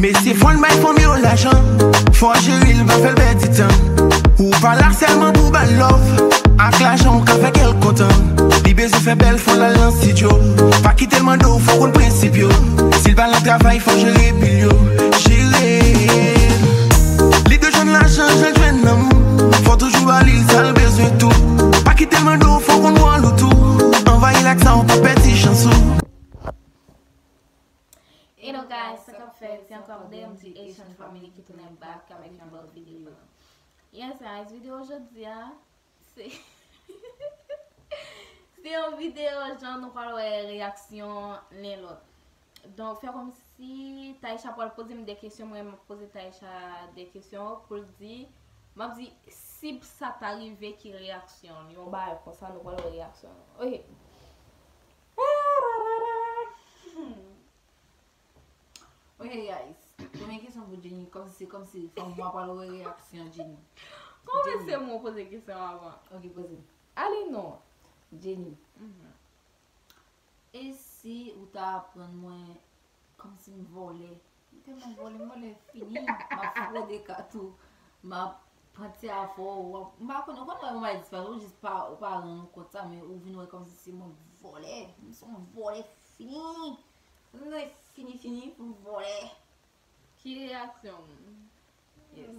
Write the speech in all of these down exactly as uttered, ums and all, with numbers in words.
Mesye, fò n bay fanm yo lajan. Fò jere l, pa fè l pèdi tan. Ou pa la sèlman pou ba l love. Ak lajan ou ka fè kè l kontan. Li bezwen fè bèl, fò l al nan estidyo. Pa kite l mande w, fò w konn prensip yo. Si l pa nan travay, fò jere bil yo. Jere. Li dwe jwenn lajan, jan l jwenn lanmou. Fò w toujou ba li sa l bezwen tou. Pa kite l mande w, fò w konn wòl ou tou. Anvayi l ak sa, w p ap pèdi chans ou. Hello guys, sa k ap fèt? Se ankò D M T Asian Family ki tounen back avèk yon lòt videyo. Yes guys, videyo jodi a se se yon videyo jan nou pral wè reyaksyon len lòt. Donk fè kòmsi Taïsha pral poze m de kesyon, mwen m ap poze Taïsha de kesyon pou l di, m ap di si sa ta rive ki reyaksyon l, yon bagay konsa nou pral wè reyaksyon l. Ok. Ok guys, premye kesyon pou Jenny, kòmsi se kòmsi fanm mwen pral wè reyaksyon Jenny. Kòman se mwen poze kesyon avan? Ok, poze. Ale non, Jenny. E si ou ta aprann mwen kòmsi m vòlè? M tèlman vòlè, m vòlè fini. M ap fwode kat ou, m ap pran ti afè w, w ap, m pa konnen, ou konn lè yon bagay disparèt, ou jis pa, ou pa rann ou kont sa, men ou vin wè kòmsi se mwen k vòlè. M se yon vòlè fini. Mwen fini fini pou vòlè. Ki reyaksyon m?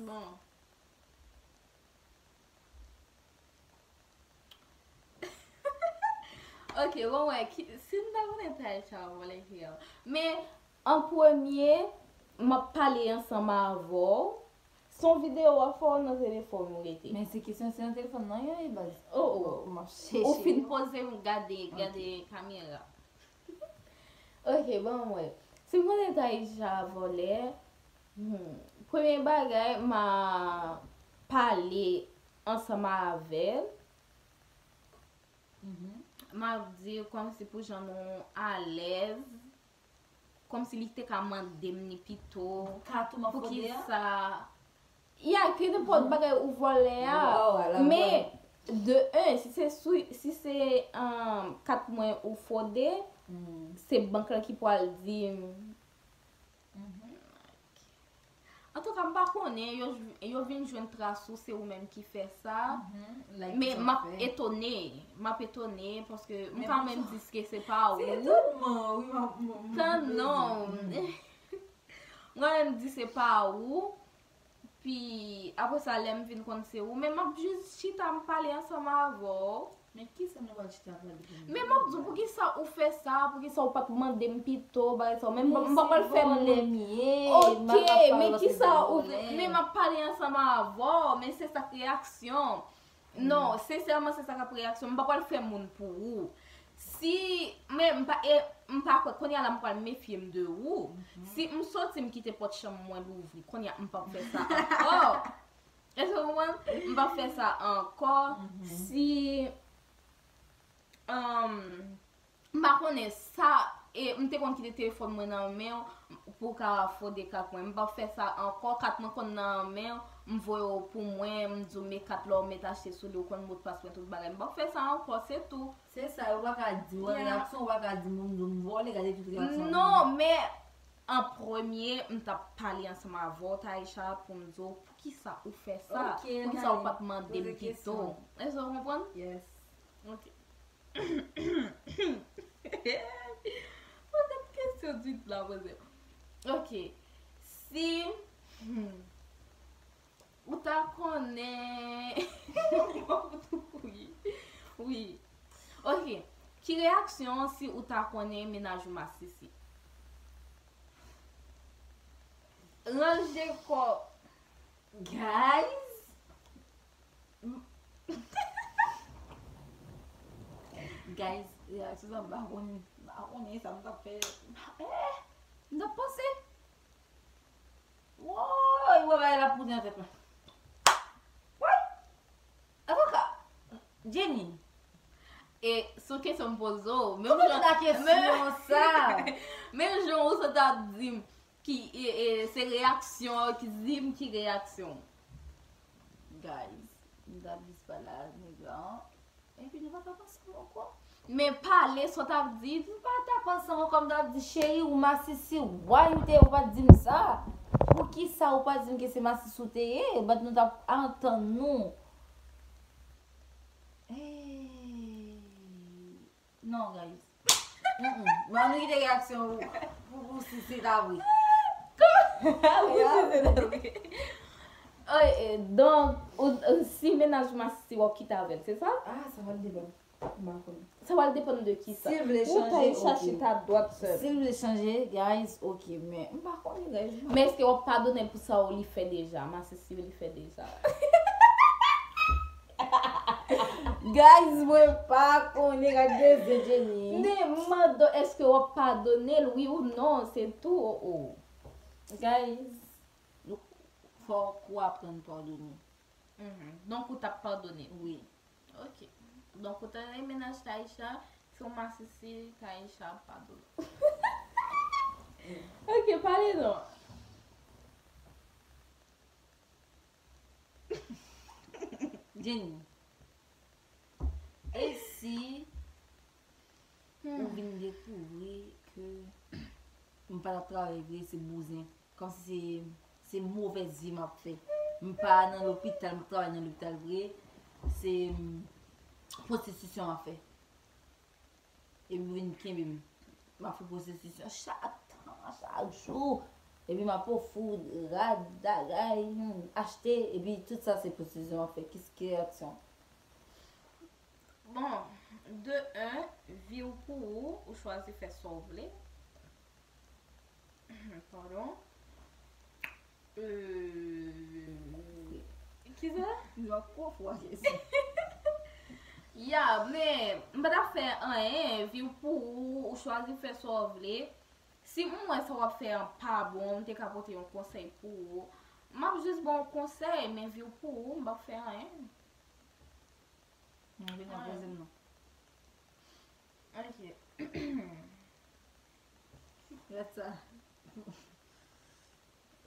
Bon. Ok, bon, wè, si m ta konnen Taïsha vòlè ki al. Men, an premye, m ap pale ansanm avè w. Se yon videyo w ap fè w nan telefòn ou rete. Men se kesyon se nan telefòn nan yo ye baz. Oh, oh. M ap chèche. Ou fin poze m gade, gade kamera. Ok, bon, wè. Si m konnen Taïsha vòlè, hmm, premye bagay, m a pale ansanm avè l. M ap di kòmsi pou jan nou alèz, kòmsi li te ka mande m ni pito. Kat ou m ap fwode a? Poukisa? Ya, ke nenpòt bagay ou vòlè a. Men, de un, si se sou, si se um, kat mwen ou fwode, se bank la ki pral di m. Antouka, m pa konnen, yo, yo vin jwenn tras ou, se ou menm ki fè sa. Men m ap etone, m ap etone, paske m ka menm di ke se pa ou. Tan non. M ka menm di se pa ou. Pi apre sa, lè m vin konn se ou, men m ap jis chita, m pale ansanm avè w. Men kisa nou pral chita pale pou nou? Men m ap di w, poukisa ou fè sa? Poukisa ou pa t mande m pito, bagay sa yo? Men m pa pral fè moun. Ok, men kisa ou vle? Men m ap pale ansanm avè w, men se sa k reyaksyon. Non, sensèman, se sa k ap reyaksyon. M pa pral fè moun pou ou. Si, men m pa, e, m pa kwè, kounye a la m pral mefye m de ou. Si m soti, m kite pòt chanm mwen louvri, kounye a m p ap fè sa ankò. Èske w konprann? M p ap fè sa ankò. Si, um, m pa konnen sa, e, m te konn kite telefòn mwen nan men w pou w ka fwode kat mwen. M p ap fè sa ankò. Kat mwen konn nan men w, m voye w pou mwen, m di w met kat la, w met achte sou li, w konn modpas mwen, tout bagay. M p ap fè sa ankò, se tou. Se sa, yo pa ka di w, reyaksyon, ou pa ka di moun, di m vòlè, gade tout reyaksyon. Non, men an premye, m t ap pale ansanm avè w, Taïsha, pou m di w poukisa ou fè sa? Poukisa ou pa t mande m pito? Èske w konprann? Yes. Ok. Poze m kesyon di la poze. Ok. Si hmm, ou ta konnen wi. Wi. Ok. Ki reyaksyon si ou ta konnen mennaj ou masisi? Ranje kò. Guys. Guys, reyaksyon sa m pa konnen, m pa konnen sa m t ap fè. Eh, m t ap panse. Woy, wè bagay la pote nan tèt mwen. Woy. Avoka. Jenny. E sou kesyon m poze w, menm jan, kesyon sa. Menm jan ou sot ap di m ki e, e, se reyaksyon ki di m ki reyaksyon. Guys, m t ap jis pale a nèg la. Epi nou pa t ap ansanm ankò. Men pale sa w t ap di. Nou pa t ap ansanm ankò, m t ap di cheri ou masisi, why ou te, ou pa t di m sa? Kisa ou pa di m ke se masis ou te ye? But nou t ap antann nou. Hey. Non, guys. Mm-mm. Bon, nou kite reaksyon ou pou, pou si se ta vre. Pou si se ta vre. Oy, eh, donk, ou, ou, si mennaj masis, w ap kite avè l, se sa? Ah, sa va depann. M pa konnen. Sa va depann de kisa. Si l vle chanje, ok. Ou ta chache ta dwat sèl. Si l vle chanje, guys, ok. Men, m pa konnen, guys. Men èske w ap padone l pou sa ou li fè deja? Masis li fè deja. Guys, mwen pa konnen, gade de zye Jenny. Men, m mande w, èske w ap padone l, wi ou non, se tou, oh, oh. Guys, nou, fòk ou aprann padone. Mhm. Donk, ou t ap padone. Wi. Ok. Donk, ou ta nan mennaj Taïsha, si w masisi, Taïsha ap padone. Ok, pale non. Jenny. E si ou vin dekouvri ke m pa t ap travay vre, se bouzen. Kòmsi se, se movèz vi m ap fè. M pa nan lopital, m ap travay nan lopital vre. Se, mm, pwostitisyon m ap fè. Epi ou vin kenbe m. M ap fè pwostitisyon chak tan, chak jou. Epi m ap ofri w rad, bagay, hmm, achte. Epi tout sa se pwostitisyon m ap fè. Kis, ki reyaksyon? Bon, de un, vi w pou ou, ou chwazi fè sa w vle. Padon. Euh, kisa? Yo ap konfwa kesyon. Ya, men, m pa t ap fè anyen, vi w pou ou, ou chwazi fè sa w vle. Si m wè sa w ap fè an pa bon, m te ka pote yon konsèy pou ou. M ap jis ba w konsèy, men vi w pou ou, m p ap fè anyen. Mwen vin nan poze m non. Ok. Gad sa.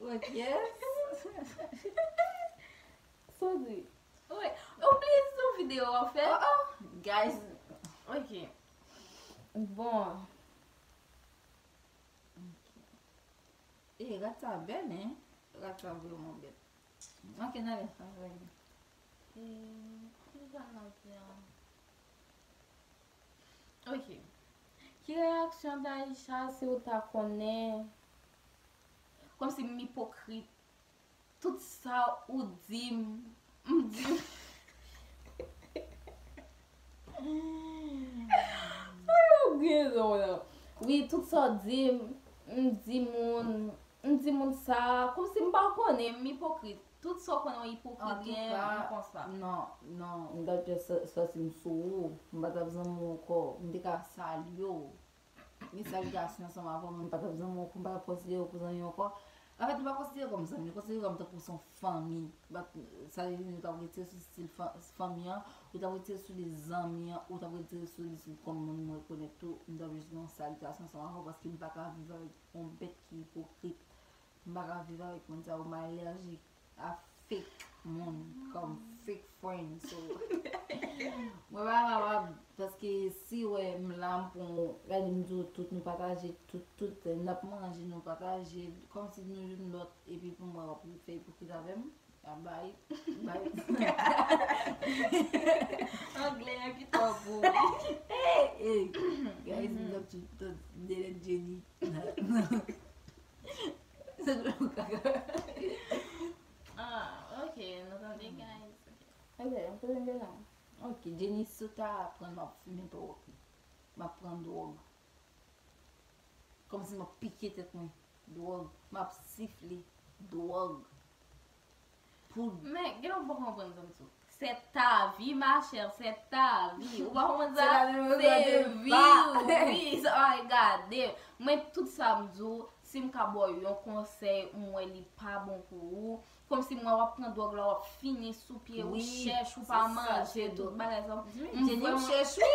Ok. Sa w di? Wi. Oubli sou videyo w ap fè. Oh, oh. Guys. Ok. Bon. Ok. E, rat sa bèl, hein? Rat sa vrèman bèl. Manke nan lè sa, vrèman. E, ki jan n ap di a? Ok. Ki reyaksyon Daïcha si w ta konnen? Kòmsi m ipokrit. Tout sa ou di m, m di. Sa yo gen zò la. Wi, tout sa w di m, m di moun, m di moun sa, kòmsi m pa konnen, m ipokrit. Tout sa w konnen w ipokrit, gen, m konsa. Non, non, m t ap jis sòti m sou ou, m pa t ap zanmi w ankò, m te ka salye w. Gen salikasyon ansanm avè w, men m pa t ap zanmi w ankò, m pa t ap konsidere w pou zanmi ankò. Anfèt, m pa konsidere w kòm zanmi, m konsidere w kòm tankou se yon fanmi. But, sa vle di nou t ap retire sou stil fa-, fanmi an, ou t ap retire sou li zanmi an, ou t ap retire sou li sou kòm moun m rekonèt tou, m t ap jis gen yon salikasyon ansanm avè w paske m pa ka viv avèk yon bèt ki ipokrit. M pa ka viv avèk moun sa yo, m alèjik a fake moun, kòm fake friend. So, mwen pa kapab, paske si w wè m la, m pran, gade m di w tout, nou pataje tout, tout, n ap manje, nou pataje, kòmsi nou youn lòt, epi pou mwen w ap fè ipokrit avè m, a bay, bay. Anglè an ki twò bon. Hey, hey, guys, m t ap tout, tout, Jenny. Ah, ok, nou tande, guys. Ok. Ok, m tande deja. Ok, Jenny, si w ta aprann m ap fimen twòp, m ap pran dwòg. Kòmsi m ap pike tèt mwen, dwòg. M ap sifle, dwòg. Pou... Men, gen yon pa konprann sa m di w. C'est ta vie, ma chère, c'est ta vie. Ou pa konprann sa? Se vi w, wi, sa pa regade. Mwen, tout sa m di w, si m ka ba w yon konsèy, m wè li pa bon pou ou. Kòmsi m wè w ap pran dwòg la, w ap fini sou pye, ou chèch, ou pa manje, tout bagay sa. M vrèman chèch, wi.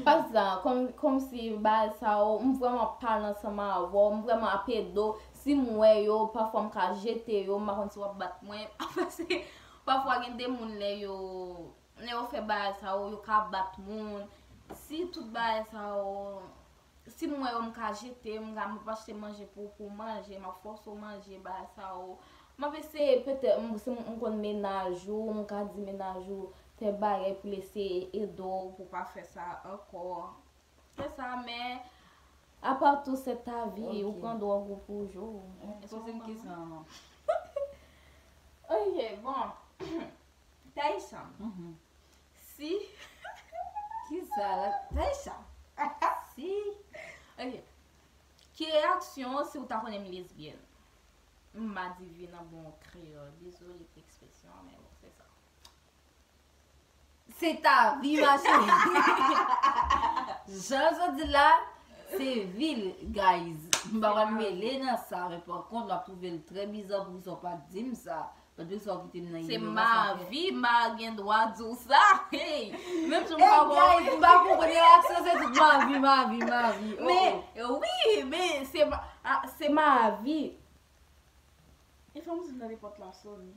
Pase sa, kòm, kòmsi bagay sa yo, m vrèman ap pale ansanm avè w, m vrèman ap ede w. Si m wè yo, pafwa m ka jete yo, m pa konn si w ap bat mwen. Pafwa gen de moun lè yo, lè yo fè bagay sa yo, yo ka bat moun. Si tout bagay sa yo, Si m wè yo, m ka jete, m ka, m ap achte manje pou, pou manje, m ap fòse w manje, bagay sa yo. M ap eseye, petèt, m, si m, m konn mennaj ou, m ka di mennaj ou fè bagay pou l eseye ede w, pou w pa fè sa ankò. Fè sa, men apa tou, se ta vi, ou pran dwòg ou pou w jwe. Èske se yon kesyon? Ok, bon. Taïcha. Si. Kisa la? Taïcha. Si. Ok. Ki reyaksyon si w ta konnen m lesbyèn? M madivin an bon kreyòl. Dezole pou ekspresyon an, men bon, se sa. Se ta vi, ma chérie. Jan yo di la, se vi l, guys. M pa pral mele nan sa, men pa kont, m ap twouve l trè biza poukisa w pa t di m sa. Paske sa w kite m nan... Se inyòrans ma vi, ma gen dwa di w sa. Hey! Menm si m pa konprann. Hey, guys, m pa konprann. Reyaksyon se tout ma vi, ma vi, ma vi. Oh, men, oh, wi, men se ma, ah, se ma vi. E fò m di nan nenpòt la soni.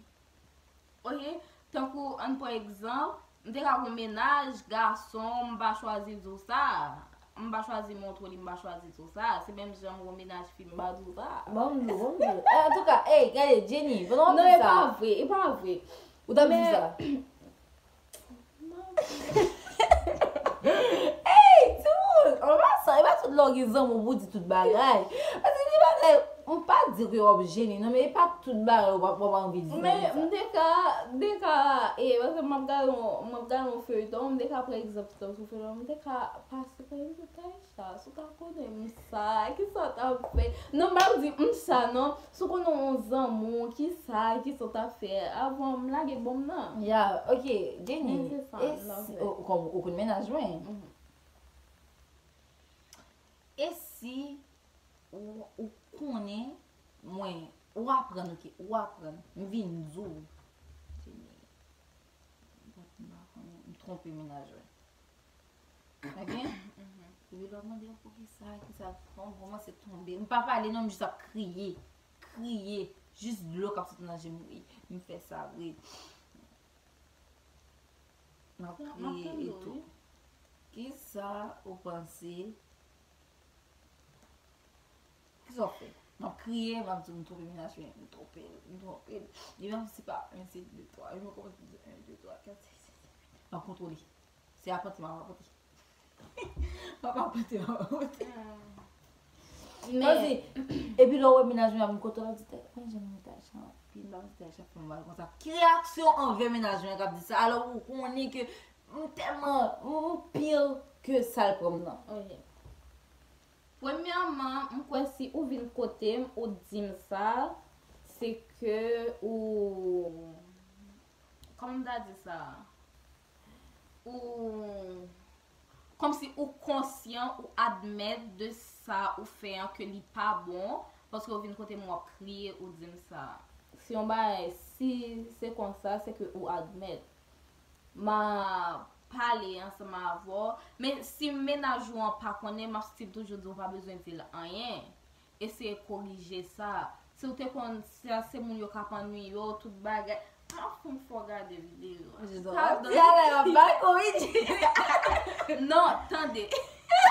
Ok? Tankou, ann pran egzanp, m te ka gon mennaj gason, m pa chwazi di w sa. M pa chwazi montre w li, m pa chwazi di w sa. Se menm jan m gon mennaj fi, m pa di w sa. Bon, m di w, bon, m di w. Eh, antouka, ey, gade, Jenny, pandan w ap di sa. Non, e pa vre, e pa vre. Ou t ap di sa. Ey, timoun, an pasan, e pa tout lè w gen zanmi w pou w di tout bagay. Paske gen bagay, m pa di ke w ap jene, non, men e pa tout bagay w ap, w ap anvi di zanmi sa. Men m te ka, m te ka, e, paske m ap gade yon, m ap gade yon feyton, m te ka pran egzanp sou feyton, m te ka pase pa yon detay sa, si w ta konnen m sa, kisa w t ap fè? Non, m pa di m sa, non. Si w konnen yon zanmi w, kisa, kisa w t ap fè? Avan m lage bonm nan. Ya, ok, Jenny. Men se sa, e m t ap si, fè. Ou, kòm ou konn mennaj mwen. Mhm. E si ou, ou konnen mwen, ou aprann, ok, ou aprann, m vin di w, Jenny, m pa, m pa konnen, m twonpe mennaj mwen. Ok? Mhm. Epi lè w mande m poukisa, kisa, m kòmanse tonbe. M pa pale non, m jis ap kriye. Kriye. Jis dlo k ap soti nan je m. Wi, m fè sa vre. M ap kriye e tou. Kisa ou panse? Kisa w fè? M ap kriye, m ap di, m twonpe mennaj mwen, m twonpe l, m twonpe l. Li menm se pa un, se de, twa. Li menm kòmanse di un, de, twa, kat, senk, sèt, sèt, uit. M ap kontwole. Se apante m ap apante. M ap apante m ap apante. Paske, epi lè w wè mennaj mwen ap vin kote w, l ap di, tèt mwen, jan mennaj lan anpil, m ap di, tèt jan fè m mal konsa. Ki reyaksyon anvè mennaj mwen k ap di sa? Alò ou konnen ke m tèlman, m, m pire ke sa l pran m nan. Ok. Premyèman, m kwè si ou vin kote m, ou di m sa, se ke ou, kòman m ta di sa? Ou, kòmsi ou konsyan, ou admèt de sa ou fè an ke li pa bon, paske ou vin kote m, w ap kriye, ou di m sa. Si yon bagay, si se konsa, se ke ou admèt. M a pale ansanm avè w. Men si mennaj ou an pa konnen, m ap still toujou di w pa bezwen di l anyen. Eseye korije sa. Si w te konn sa se moun yo k ap annwiye w, tout bagay. Pa fè m fè w gade videyo a. Jezi, w ap di a la, y ap bay korije. Non, tande.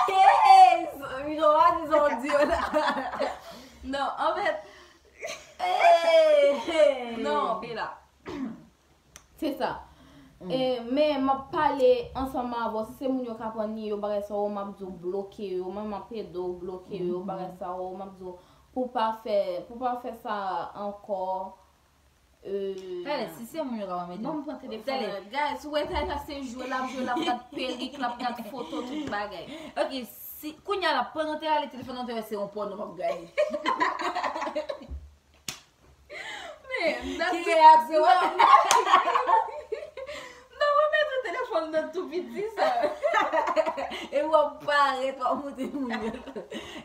Hey, so, you know what is on you? Non, anfèt. Hey, hey. Non, Bella. Se sa. E, men m ap pale ansanm avè w. Si se moun yo k ap annwiye w, bagay sa yo, m ap di w bloke yo. Mwen, m ap ede w bloke yo, bagay sa yo, m ap di w pou w pa fè, pou w pa fè sa ankò. E, talè, si se moun yo k ap mete. Bon, m pran telefòn nan. Guys, si w wè Tayla se jwe l ap jwe, l ap gad perik, l ap gad foto, tout bagay. Ok, si, kounye a la, pandan w te rale telefòn nan, w te wè se yon pòno m ap gade. Men, m t ap di, ki reyaksyon w ap? M t ap remèt ou telefòn nan tou piti sa. E w ap parèt, w ap montre moun yo.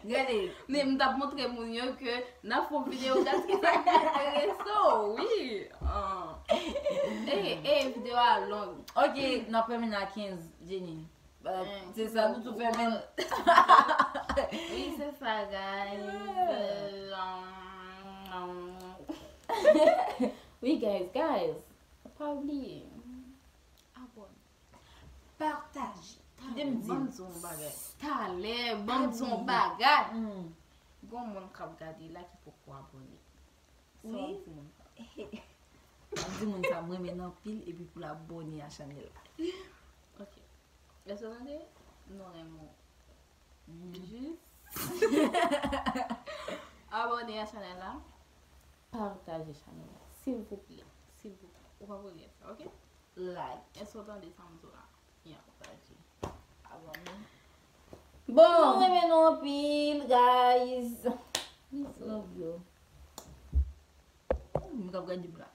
Gade. Men m t ap montre moun yo ke n ap fè yon videyo, gad kisa ki enterese w, wi. Ah. E, e, videyo a long. Ok, n ap fèmen a kenz, Jenny. But, se sa nou tou fè men. Wi, se sa, guys. Wi, guys, guys. Pa bliye. Abòne. Pataje. Kite m di. Ban m di yon bagay. Talè, ban m di yon bagay. Hmm. Gon moun k ap gade la ki poko abòne. Sa w Wi. ap di moun sa? M ap di moun sa, m renmen l anpil epi pou l abòne a chanèl la. Ok. Èske w tande? Nou renmen w. Jis abòne a chanèl la. Pataje chanèl la. Silvouplè. Silvouplè. Ou pa pou lè sa, ok? Like. Èske w tande sa m di w la? Ya, pataje. Abòne. Bon, nou renmen nou anpil, guys. Love you. M k ap gade m la.